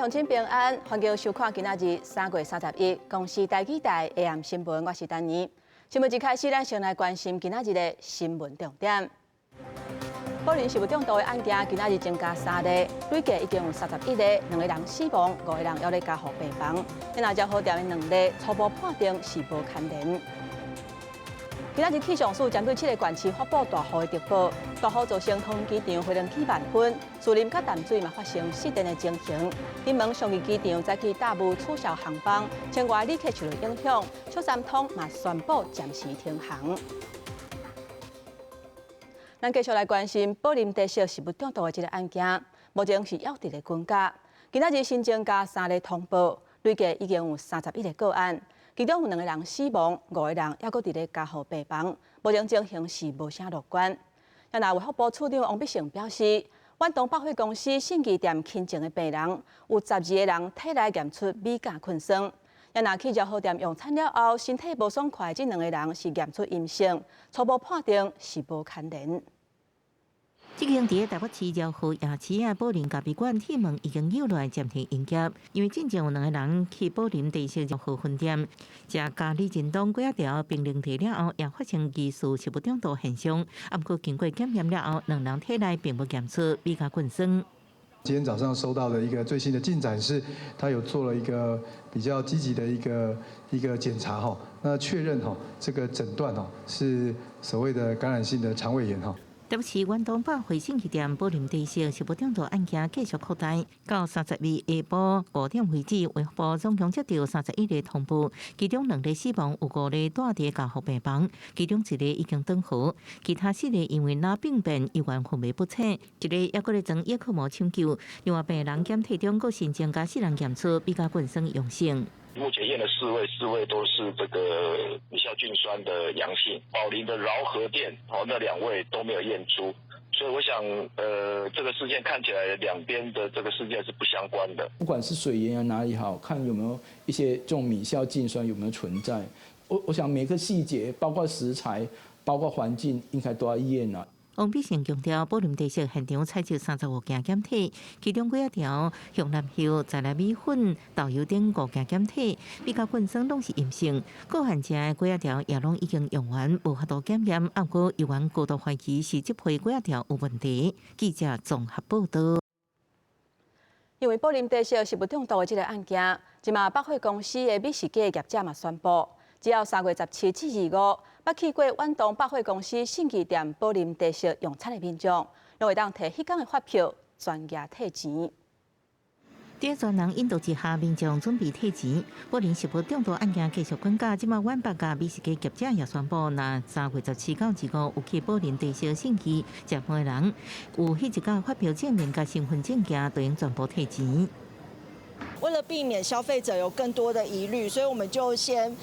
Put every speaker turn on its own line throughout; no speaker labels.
鄉親平安，歡迎收看今仔日3月31公視台語台 AM 新聞，我是丹妮。新聞一開始，咱先來關心今仔日的新聞重點。寶林食物中毒的案件，今仔日增加三例，累計已經有31例，兩个人死亡，五个人猶咧加護病房。那饒河店的兩例初步判定是無牽連。今仔日氣象署針對七个縣市發布大雨的特報，大雨造成桃園機場飛輪機慢分，士林佮淡水嘛發生失電的情形。金門樟宜機場早起大霧取消航班，千外旅客受到影響，小三通嘛宣布暫時停航。咱繼續來關心寶林特色食物中毒的這个案件，目前是猶佇咧滾加。今仔日新增加三例通報，累計已經有31個個案。其中有兩個人死亡，五個人猶閣佇咧加護病房，目前情形是無啥樂觀。若衛福部次長王必勝表示，遠東百貨公司信義店輕症的病人有12個人體內驗出米甲菌酸。若去饒河店用餐了後，身體無爽快，這兩個人是驗出陰性，初步判定是無牽連。
這間佇台北市饒河夜市的寶林咖啡館鐵門已經扭落來暫停營業，因為進前有兩個人去寶林特色饒河分店食咖喱仁丼粿仔條冰奶茶了後，也發生疑似食物中毒現象。啊，毋過經過檢驗了後，兩人體內並無驗出米甲菌酸。
今天早上收到的一個最新的進展是，他有做了一個比較積極的一個檢查哈，那確認哈這個診斷哈是所謂的感染性的腸胃炎哈。
台北市遠東百貨信義店寶林特色食物中毒案件繼續擴大，到32下晡5點為止，衛福部總共接到31例通報，其中兩例死亡，有五例蹛佇加護病房，其中一個已經轉好，其他四例因為腦病變猶原昏迷不醒，一個猶閣咧裝葉克膜搶救，另外病人檢體中閣新增加四人驗出米甲菌酸陽性。
目前驗了四位，四位都是這個米酵菌酸的陽性。寶林的饒河店，哦，那兩位都沒有驗出，所以我想，這個事件看起來兩邊的這個事件是不相關的。
不管是水源啊哪裡好看有沒有一些這種米酵菌酸有沒有存在，我想每個細節，包括食材，包括環境，應該都要驗啊。
王必勝強調，寶林特色現場採集35件檢體，其中粿仔條、香蘭葉、在來米粉、豆油等五件檢體，米甲菌酸攏是陰性。個患者的粿仔條也攏已經用完，無法度檢驗，毋過猶原高度懷疑是這批粿仔條有問題。記者綜合報導。
因為寶林特色食物中毒的這个案件，這馬百貨公司的美食街業者嘛宣布，只要3月17至25，捌去過遠東百貨公司信義店寶林特色用餐的民眾，攏會當提彼工的發票全額退錢。
佇專人引導之下，民眾準備退錢。寶林食物中毒案件繼續滾加，這馬遠百佮美食街業者也宣布，若3月17到25有去寶林特色信義食飯的人，有彼一工發票證明佮身份證件，就用全部退錢。
為了避免消費者有更多的疑慮，所以我們就先，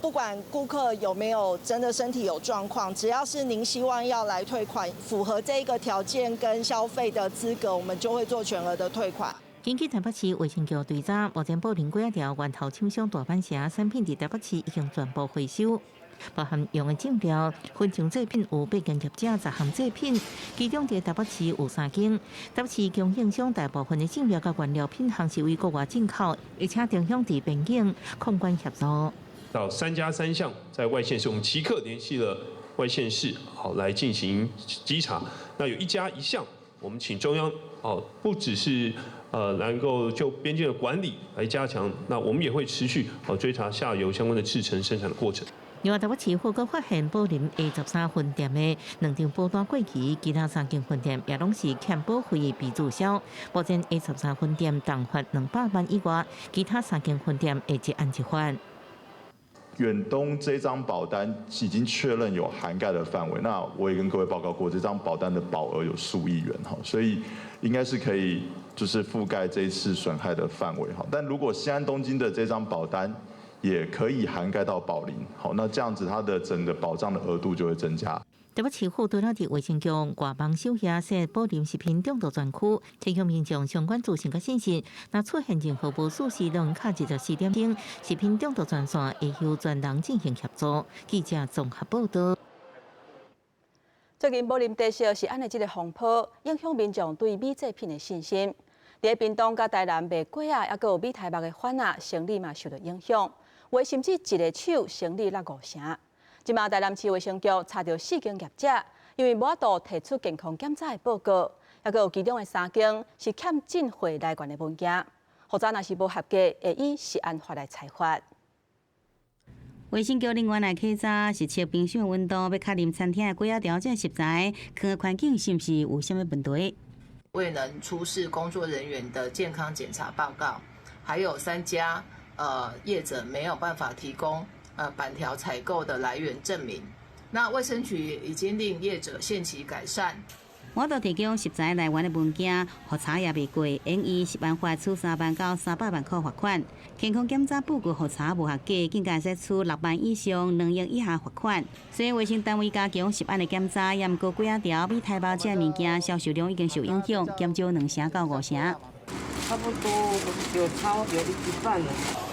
不管顧客有沒有真的身體有狀況，只要是您希望要來退款，符合這個條件跟消費的資格，我們就會做全額的退款。
根據台北市衛生局追查，目前寶林粿仔條源頭廠商大阪城產品佇台北市已經全部回收。包含用的醬料、粉漿製品有八間業者10項製品，其中佇台北市有三間。台北市供應商大部分的醬料佮原料品項是為國外進口，而且中央佇邊境控管協助。
到三加三項在外縣市，我們即刻聯繫了外縣市，好來進行稽查。那有一家一項，我們請中央哦，不只是能夠就邊境的管理來加強，那我們也會持續哦追查下游相關的製程生產的過程。
另外，台北市府閣發現寶林 A 十三分店的兩張保單過期，其他三間分店也攏是欠保費被註銷。目前 A 十三分店重罰200萬以外，其他三間分店會一案一罰。
遠東這張保單已經確認有涵蓋的範圍，那我也跟各位報告過，這張保單的保額有數億元哈，所以應該是可以就是覆蓋這一次損害的範圍哈。但如果新安東京的這張保單也可以涵蓋到寶林，好，那這樣子它的整個保障的額度就會增加。
台北市府除了佇衛生局外網首頁設寶林食品中毒專區，提供民眾相關資訊佮信息。若出現任何無適時，攏敲24點鐘食品中毒專線，會由專人進行協助。記者綜合報導。
最近寶林特色食案的這个風波，影響民眾對米製品的信心。佇屏東佮台南賣粿仔，猶閣有米苔目的販仔，生理嘛受著影響，有的甚至一个手生理落五成。這馬台南市衛生局查著四間業者，因為無法度提出健康檢查的報告，猶閣有其中的三間是欠進貨來源的文件，予查若是無合格，會以食安法來裁罰。
衛生局人員來稽查，是測冰箱溫度，欲確認餐廳的粿仔條這食材，囥的環境是毋是有啥物問題？
未能出示工作人員的健康檢查報告，還有三家業者沒有辦法提供板條採購的來源證明。那衛生局已經令業者限期改善。
無法度提供食材來源的文件，予查也袂過，應依食安法處3萬到300萬塊罰款。健康檢查報告予查無合格，更加會使處6萬以上2億以下罰款。所以衛生單位加強食安的檢查，也毋過粿仔條、米苔目這物件銷售量已經受影響，減少2成到5成。
差不多有超有一半了。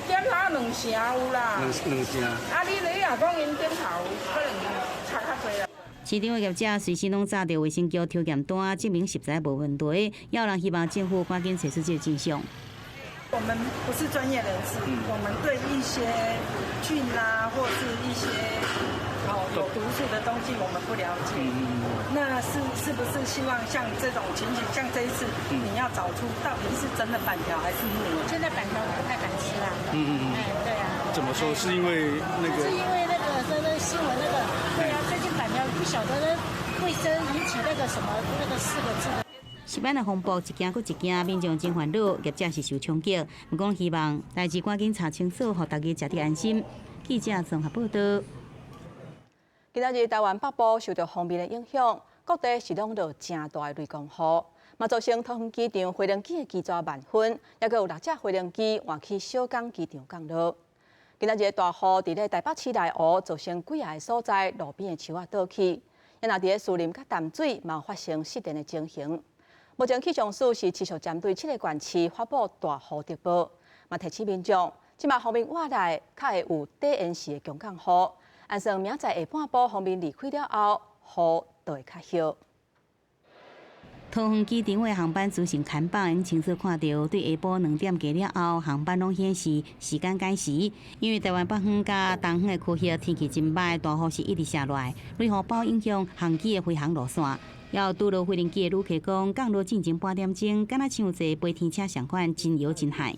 點頭兩成有啦。
兩成。
啊，你若講𪜶點頭，可能差較濟啦。
市場的業者隨時攏紮著衛生局抽驗單，證明食材無問題。也有人希望政府趕緊找出這個真相。
我們不是專業人士，我們對一些菌啊，或是一些有毒素的東西，我們不了解。那是不是希望像這種情形，像這一次，你要找出到底是真的板條還是木耳？
現在板條不太敢吃啦。哎，對啊。
怎麼說？是因為那個？
是因為那個那新聞那個，對啊，最近板條不曉得衛生引起那個什麼那個四個字的。
食安的風波一件閣一件，民眾真煩惱，業者是受衝擊。毋過希望代誌趕緊查清楚，予大家食得安心。記者綜合報道。
今仔日台灣北部受著鋒面的影響，各地是攏落誠大的雷公雨，嘛造成桃園機場飛行機的機閘慢分，猶閣有六架飛行機換去小港機場降落。今仔日大雨佇咧台北市內湖造成幾仔个所在路邊的樹仔倒去，也若佇咧士林佮淡水嘛有發生失電的情形。目前氣象署是持續針對七个縣市發布大雨特報，嘛提醒民眾，這馬鋒面倚來較會有短延時的強降雨，按算明仔載下半晡鋒面離開了後，雨就會較歇。
桃園機場的航班資訊看板，清楚看著，對下晡2點過了後，航班攏顯示時間改時。因為台灣北方佮東方的區域天氣真䆀，大雨是一直下落來，雷雨包影響航機的飛行路線。也有拄落飛行機的旅客講，降落進前半點鐘，敢若像坐飛天車仝款，真搖真害。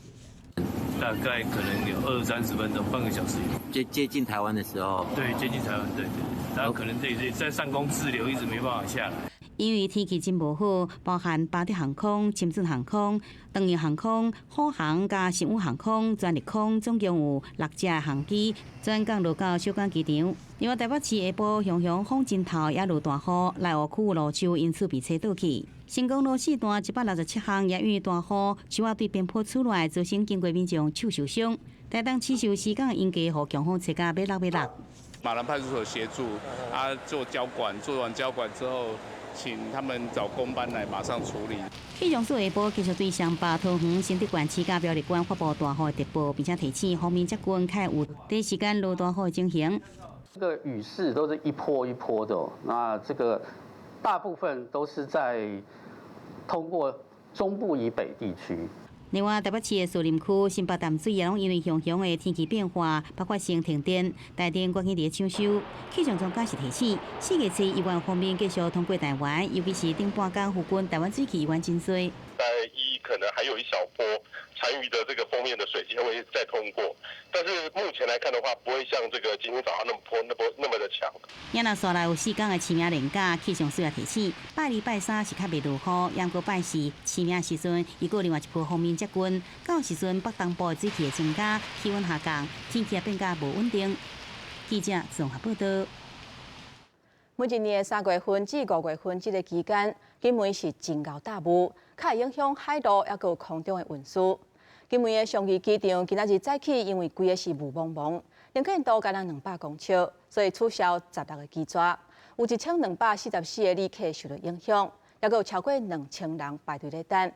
大概可能有二三十分鐘，半個小時。
接近台灣的時候。
對，接近台灣，對對。然後可能這在上空滯留，一直沒辦法下來。
因為天氣真無好，包含巴德航空、深圳航空、長榮航空、虎航佮星宇航空、全日空，總共有六架航機轉降落到小港機場。另外，台北市下晡雄雄風真透，也落大雨，內湖區路樹因此被吹倒去。成功路四段167巷也因為大雨，樹仔對邊坡吹落來，造成經過民眾手受傷。台東市受時間陰低雨強風吹甲欲落欲落。
馬蘭派出所協助啊做交管，做完交管之後，請他們找工班來馬上處理。
氣象署下晡繼續對雙北、桃園、新竹縣市佮苗栗縣發布大雨的特報，並且提醒鋒面接近，較會有短時間落大雨的情形。
這個雨勢都是一波一波的，那這個大部分都是在通過中部以北地區。
另外，台北市的士林區、新北淡水也攏因為雄雄的天氣變化，捌發生停電、台電趕緊佇咧搶修。氣象專家是提醒，4月初依然鋒面繼續通過台灣，尤其是頂半工附近，台灣水汽依然真濟。
在一可能還有一小波殘餘的這個鋒面的水汽會再通過，但是目前來看的話，不會像這個今天早上那麼波那麼那麼的強。
也若紲來有四天的清明連假，氣象署也提醒，拜二拜三是較袂落雨，毋過拜四清明時陣，伊閣另外一波鋒面接近，到時陣北東部的水汽會增加，氣溫下降，天氣也變較無穩定。記者綜合報道。
每一年的3月份至5月份這个期間，金門是真𠢕大霧，較會影響海陸猶閣有空中的運輸。金門的樟宜機場今仔日早起，因為規个是霧濛濛，能見度干焦200公尺，所以取消16个機閘，有1244个旅客受著影響，猶閣有超過2000人排隊咧等。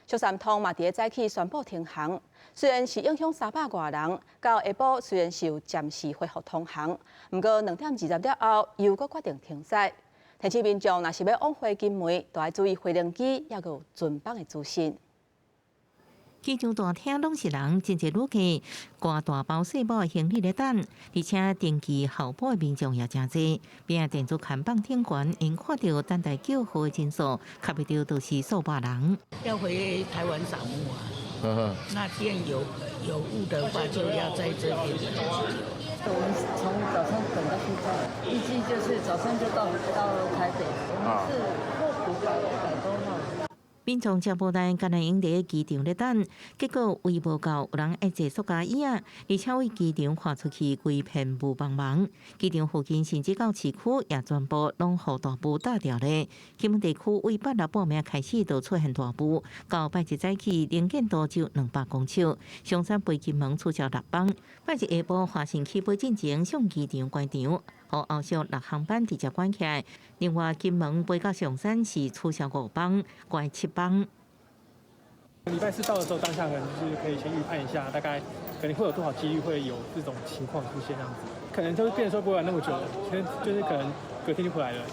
小三通嘛佇咧早起宣布停航，雖然是影響300外人，到下晡雖然是有暫時恢復通航，毋過2點20了後又閣決定停駛。提醒民眾，若是欲往回金門，都愛注意飛行機猶閣有船班的資訊。
機場大廳攏是人，真濟旅客掛大包細包的行李咧等，而且登機候補的民眾也誠濟。邊仔電子看板頂懸，𪜶看著等待叫號的人數，較袂著都是數百人。
要回台灣掃墓啊，那邊有霧的話，就要在這邊等。
我們從早上等到現在，預計就是早上就到台北，我們是過100多號。
民眾誠無奈，干焦會用佇機場咧等，結果位無夠，有人愛坐塑膠椅仔，而且對機場看出去規片霧茫茫。機場附近甚至到市區也全部攏予大霧罩著咧。金門地區對拜六半暝開始就出現大霧，到拜一早起能見度只有200公尺。松山飛金門取消六班，拜一下晡華信起飛進前送機場關場，予後續六航班直接關起來。另外，金門飛到松山是取消五班，關七班。
禮拜四到的時候，當下可能就是可以先預判一下，大概可能會有多少幾率會有這種情況出現，這樣子，可能就變成說不會玩那麼久，其實就是可能隔天就回來了。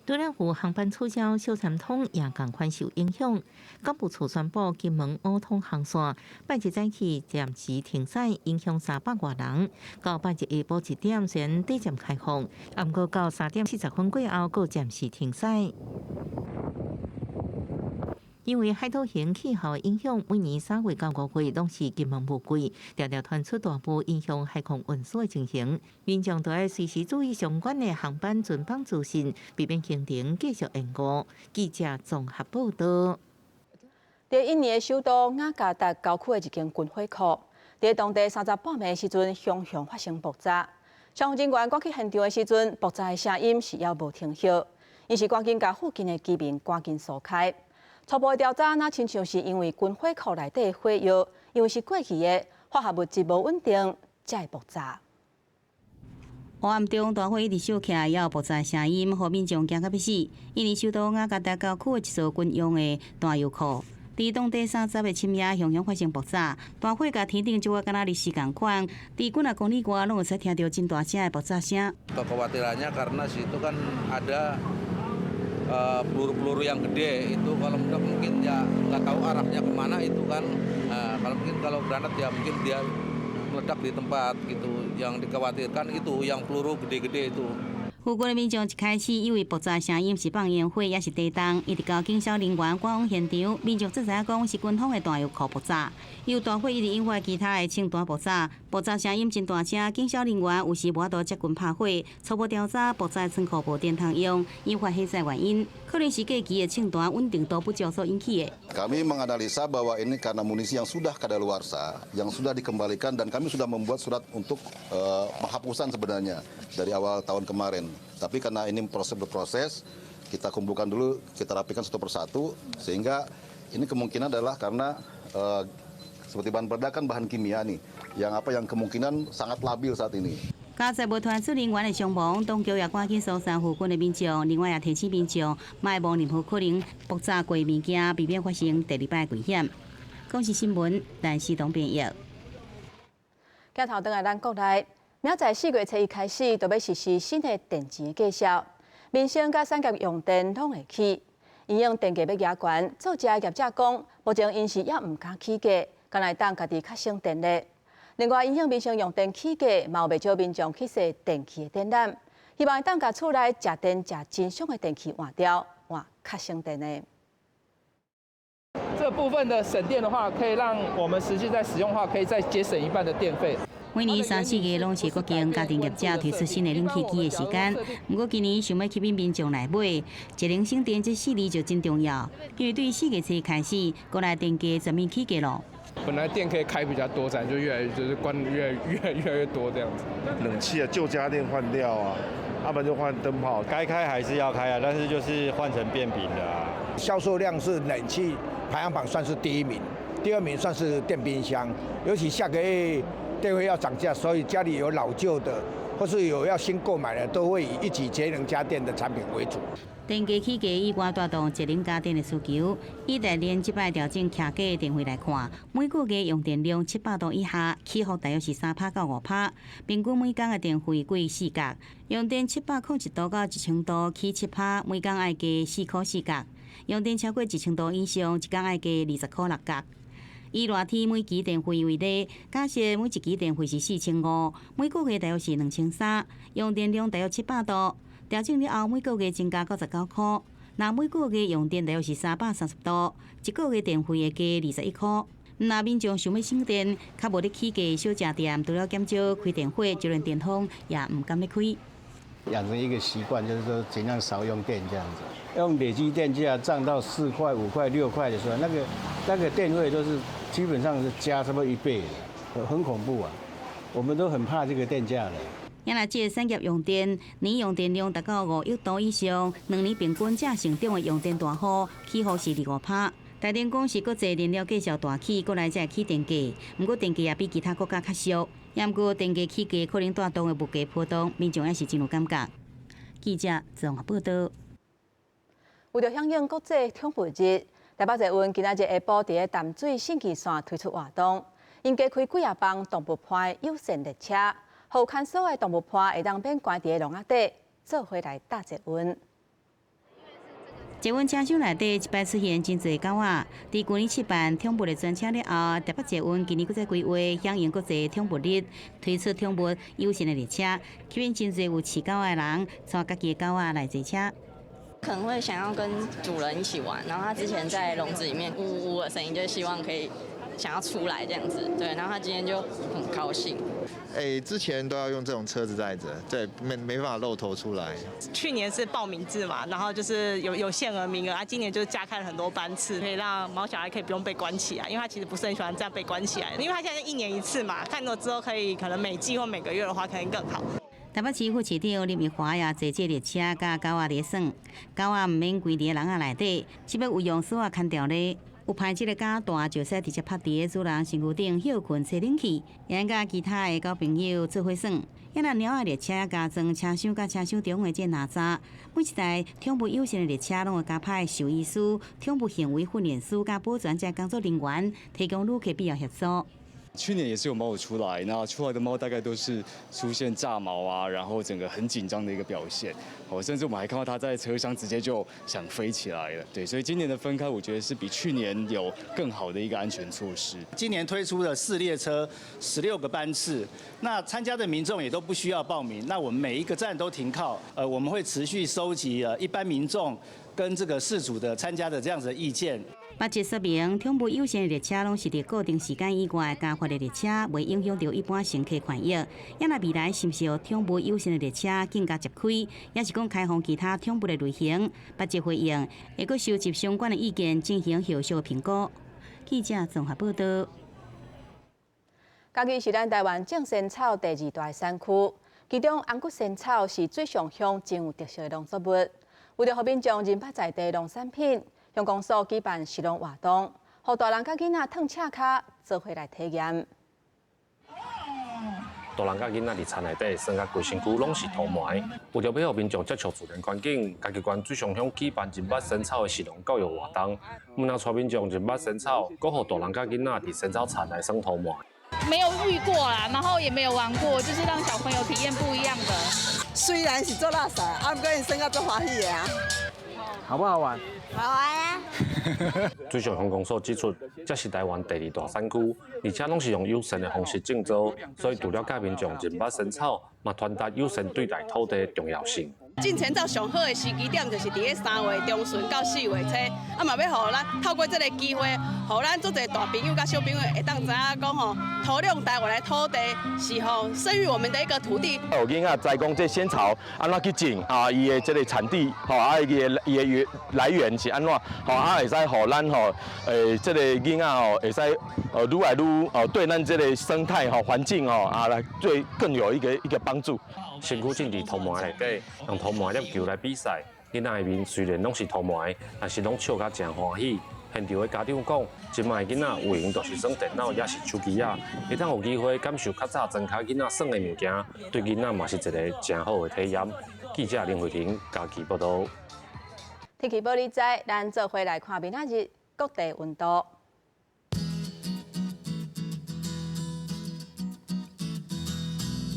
除了有航班取消，小三通也仝款受影響。港務處宣布，金門五通航線拜一早起暫時停駛，影響300外人。到拜一下晡1點先短暫開放，毋過到3點40分過後，閣暫時停駛。因為海島型氣候影響，每年3月到5月攏是金門霧季，常常傳出大霧影響海空運輸的情形。民眾都愛隨時注意相關的航班巡班資訊，避免行程繼續延誤。記者綜合報道。
佇印尼的首都雅加達郊區的一間軍火庫，佇當地三十半暝時陣，雄雄發生爆炸。消防人員趕去現場的時陣，爆炸的聲音是猶無停歇，𪜶是趕緊共附近的居民趕緊疏開。初步的調查，若親像是因為軍火庫內底的火藥，因為是過期的化學物質無穩定，才會爆炸。
黑暗中大火一直燒起來，也有爆炸聲音，予民眾驚甲欲死。印尼首都雅加達郊區的一座軍用的彈藥庫，佇當地30的深夜，雄雄發生爆炸，大火共天頂照啊，敢若日時仝款。佇幾若公里外，攏會使聽著真大聲的爆炸聲。
Kekhawatirannya karena situ kan ada peluru-peluru yang gede itu kalau meledak mungkin ya nggak tahu arahnya kemana itu kan. Nah, kalau mungkin kalau granat ya mungkin dia meledak di tempat gitu. Yang dikhawatirkan itu yang peluru gede-gede itu.
附近的民眾一開始以為爆炸聲音是放煙火，抑是地動，一直到警消人員趕往現場，民眾才知影講是軍方的彈藥庫爆炸。有大火一直引發其他的槍彈爆炸，爆炸聲音真大聲，警消人員有時無法度接近拍火。初步調查，爆炸倉庫無電通用，引發火災原因可能是過期的槍彈穩定度不足所引起的。
Kami menganalisa bahwa ini karena munisi yang sudah kadaluarsa, yang sudah dikembalikan dan kami sudah membuat surat untuk penghapusan sebenarnya dari awal tahun kemarin. Tapi karena ini proses berproses, kita kumpulkan dulu, kita rapikan satu persatu, sehingga ini kemungkinan adalah karena seperti bahan peledak kan bahan kimia nih, yang apa yang kemungkinan sangat labil saat ini.
佳哉無傳出人員的傷亡，當局也趕緊疏散附近的民眾，另外也提醒民眾，莫摸任何可能爆炸過物件，避免發生第二擺危險。公視新聞，陳思東編譯。
鏡頭轉來咱國內，明仔載4月初1開始，就欲實施新的電錢價數，民生佮產業用電攏會起。因應電價欲加懸，做食業者講，目前𪜶是猶毋敢起價，敢若會當家己較省電力。另外，因應民生用電起價，嘛有袂少民眾去踅電器的展覽，希望會當共厝內食電食真俗的電器換掉，換較省電的。
這部分的省電的話，可以讓我們實際在使用的話，可以再節省一半的電費。
每年三四月攏是國營家電業者推出新的冷氣機的時間，毋過今年想欲吸引民眾來買，節能省電這四字就真重要。因為對4月初開始，國內電價全面起價囉。
本來電可以開比較多盞，就越來就是關越來越多這樣子。
冷氣啊，舊家電換掉啊，要不然就換燈泡。
該開還是要開啊，但是就是換成變頻的啊。
銷售量是冷氣排行榜算是第一名，第二名算是電冰箱。尤其下個月電費要漲價，所以家裡有老舊的或是有要新購買的，都會以一級節能家電的產品為主。
電價起價以外，帶動節能家電的需求。以台電這擺調整徛價電費來看，每個月用電量700度以下，起伏大約是3趴到5趴。平均每工的電費貴4角。用電701度到1000度起7趴，每工愛加4箍4角。用電超過1000度以上，一工愛加20箍6角。以熱天每機電費為例，假設每一機電費是4500，每個月大約是2300，用電量大約700度。調整了後，每個月增加99塊。若每個月用電大約是330度，一個月電費會加21塊。若民眾想欲省電，較無咧起價小食店，除了減少開電火，就連電風也毋敢咧開。
養成一個習慣，就是說盡量少用電這樣子。用累計電價漲到4塊、5塊、6塊的時候，那個電費都是基本上是加差不多一倍的，很恐怖啊！我們都很怕這個電價的。
也若這个產業用電，年用電量達到5億度以上，2年平均這成長的用電大戶起予是25%。台電講是國際燃料價數大起，過來才會起電價。毋過電價也比其他國家較俗。毋過電價起價可能帶動的物價波動，民眾也是真有感覺。記者綜合報道。
為著響應國際寵物日，台北捷運今仔日下晡佇咧淡水信義線推出活動，𪜶加開幾仔班動物伴友善列車，予有牽索的動物伴會當免關佇咧籠仔底，做伙來搭捷運。
捷運車廂內底這擺出現真濟狗仔，佇舊年試辦寵物的專車了後，台北捷運今年閣再規劃響應國際寵物日，推出寵物友善的列車，吸引真濟有飼狗的人帶家己的狗仔來坐車。
可能會想要跟主人一起玩，然後他之前在籠子裡面嗚嗚的聲音，就希望可以想要出來這樣子，對，然後他今天就很高興。
哎，之前都要用這種車子載著，對，沒辦法露頭出來。
去年是報名制嘛，然後就是有限額名額啊，今年就是加開了很多班次，可以讓毛小孩可以不用被關起來，因為他其實不是很喜歡這樣被關起來，因為他現在一年一次嘛，看到之後可以可能每季或每個月的話，可能更好。
台北市副市長林奕華也坐這列車，佮狗仔佇咧耍，狗仔毋免關佇籠仔內底，只欲有用索仔牽牢咧。有派這個較大，就使直接趴佇咧主人身軀頂歇睏吹冷氣，會佮其他的狗朋友做伙耍。也若貓仔列車加裝車廂佮車廂中的這哪吒，每一台寵物友善的列車攏會加派獸醫師、寵物行為訓練師佮保全這工作人員，提供旅客必要協助。
去年也是有貓有出來，那出來的貓大概都是出現炸毛啊，然後整個很緊張的一個表現，哦，甚至我們還看到它在車廂直接就想飛起來了，對，所以今年的分開，我覺得是比去年有更好的一個安全措施。
今年推出了4列車，16個班次，那參加的民眾也都不需要報名，那我們每一個站都停靠，我們會持續收集一般民眾跟這個飼主的參加的這樣子的意見。
八節說明，寵物友善的列車攏是佇固定時間以外加發的列車，袂影響著一般乘客權益。也若未來是毋是予寵物友善的列車更加捷開，抑是講開放其他寵物的類型？八節回應會閣收集相關的意見，進行後續評估。記者綜合報道。
嘉義是咱台灣種仙草第二大產區，其中紅骨仙草是水上鄉真有特色的農作物。為著予民眾認捌在地農產品，鄉公所舉辦食農活動，予大人佮囡仔褪赤跤，做伙來體驗。
大人佮囡仔佇田內底，耍甲規身軀攏是塗糜。為著欲予民眾接觸自然環境，嘉義縣水上鄉舉辦認捌仙草的食農教育活動，毋但帶民眾認捌仙草，閣予大人佮囡仔佇仙草田來耍塗糜。
沒有遇過啦，然後也沒有玩過，就是讓小朋友體驗不一樣的。
雖然是足垃圾，啊，毋過𪜶耍甲足歡喜的啊。
好不好玩？
好玩啊！
水上鄉公所指出，這是台灣第二大產區，而且攏是用友善的方式種作，所以除了教民眾認捌仙草，嘛傳達友善對待土地的重要性。
種仙草上好的時機點就是佇咧3月中旬到4月初，啊嘛欲予咱透過這个機會，予咱足濟大朋友佮小朋友會當知影講吼，土壤台灣的土地是吼生育我們的一個土地。
予囡仔知講這仙草按怎去種啊，伊的這个產地吼啊，伊的源來源是按怎吼啊，會使予咱吼這个囡仔吼會使愈來愈哦對咱這个生態吼環境吼啊來對更有一個幫助。
身軀浸佇塗糜內底，用塗糜粒球來比賽。囡仔的面雖然攏是塗糜，但是攏笑甲誠歡喜。現場的家長講，這擺的囡仔有閒就是耍電腦，抑是手機仔，會當有機會感受較早莊跤囡仔耍的物件，對囡仔嘛是一个誠好的體驗。記者林慧婷嘉義報導。
天氣報你知，咱做伙來看明仔日各地溫度。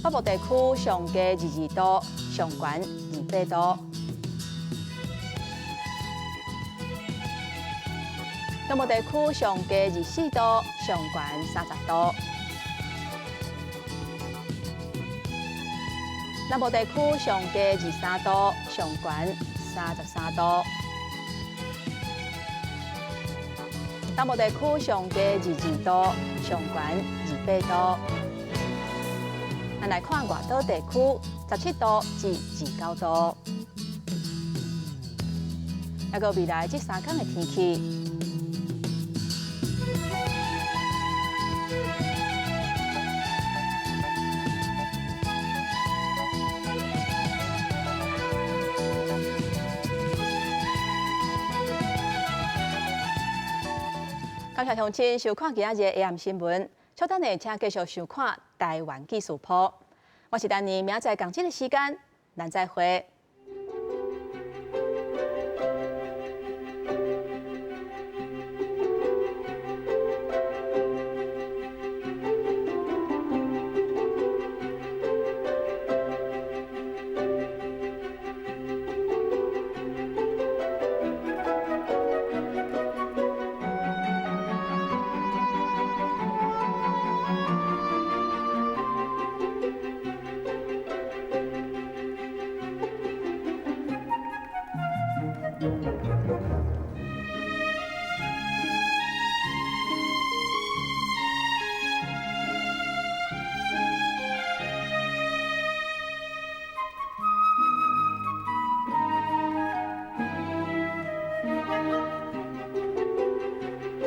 北部地區上低22度，上懸28度。中部地區上低24度，上懸30度。南部地區上低23度，上懸33度。東部地區上低22度，上懸28度。咱來看外島地區，17度至29度。抑閣未來這三工的天氣。感謝鄉親收看今仔日的 AM 新聞，稍等下請繼續收看台灣記事簿。我是丹妮，明仔載仝這个時間，咱再會。